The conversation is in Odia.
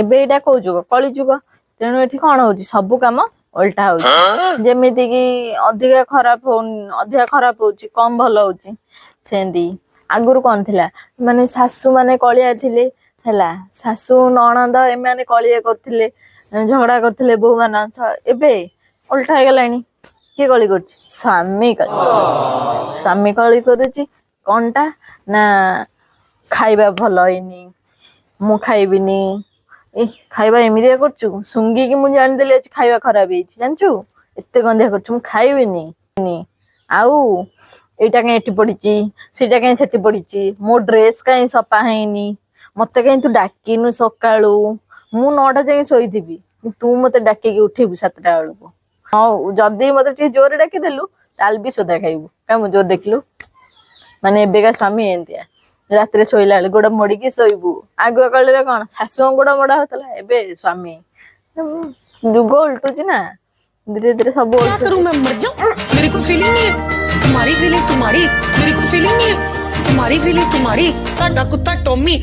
ଏବେ ଏଇଟା କୋଉ ଯୁଗ? କଳି ଯୁଗ। ତେଣୁ ଏଠି କଣ ହଉଛି? ସବୁ କାମ ଓଲଟା ହଉଛି। ଯେମିତି କି ଅଧିକା ଖରାପ ହଉନି, ଅଧିକା ଖରାପ ହଉଛି, କମ ଭଲ ହଉଛି। ସେମିତି ଆଗରୁ କଣ ଥିଲା? ମାନେ ଶାଶୁ ମାନେ କଳିଆ ଥିଲେ, ହେଲା, ଶାଶୁ, ନଣନ୍ଦ ଏମାନେ କଳିଆ କରୁଥିଲେ, ଝଗଡା କରୁଥିଲେ ବୋହୂ ମାନଙ୍କ ସହ। ଏବେ ଓଲଟା ହେଇଗଲାଣି। କିଏ କଳି କରୁଛି? ସ୍ୱାମୀ କଳି କରୁଛି। ସ୍ୱାମୀ କଳି କରୁଛି କଣଟା ନା, ଖାଇବା ଭଲ ହେଇନି, ମୁଁ ଖାଇବିନି, ଏ ଖାଇବା ଏମିତିଆ କରୁଛୁ, ଶୁଙ୍ଘିକି ମୁଁ ଜାଣିଦେଲି ଆଜି ଖାଇବା ଖରାପ ହେଇଛି, ଜାଣିଛୁ, ଏତେ ଗନ୍ଧିଆ କରୁଛୁ, ମୁଁ ଖାଇବିନି। ଆଉ ଏଇଟା କାଇଁ ଏଠି ପଡିଛି, ସେଇଟା କାଇଁ ସେଠି ପଡିଛି, ମୋ ଡ୍ରେସ କାଇଁ ସଫା ହେଇନି, ମତେ କାଇଁ ତୁ ଡାକିନୁ ସକାଳୁ, ମୁଁ 9ଟା ଯାଏଁ ଶୋଇଥିବି, ତୁ ମତେ ଡାକିକି ଉଠେଇବୁ 7ଟା ବେଳକୁ। ହଉ, ଯଦି ମତେ ଟିକେ ଜୋରେ ଡାକିଦେଲୁ, ତାହେଲେ ବି ସୋଦା ଖାଇବୁ, କାଇଁ ମୁଁ ଜୋରେ ଡାକିଲୁ। ମାନେ ଏବେକା ସ୍ୱାମୀ ଏମିତିଆ। ରାତିରେ ଶୋଇଲା ବେଳେ ଗୋଡ ମୋଡିକି ଶୋଇବୁ। ଆଗୁଆ କାଳରେ କଣ ଶାଶୁଙ୍କ ଗୋଡ ମୋଡା ହଉଥିଲା, ଏବେ ସ୍ୱାମୀ। ଯୁଗ ଓଲଟୁଛି ନା, ଧୀରେ ଧୀରେ ସବୁ क्या ଓଲଟୁଛି। करूं मैं? मर जाऊं? मेरे को फीलिंग नहीं है? तुम्हारी फीलिंग तुम्हारी, मेरे को फीलिंग नहीं है? तुम्हारी फीलिंग तुम्हारी। ਤੁਹਾਡਾ ਕੁੱਤਾ ਟੋਮੀ।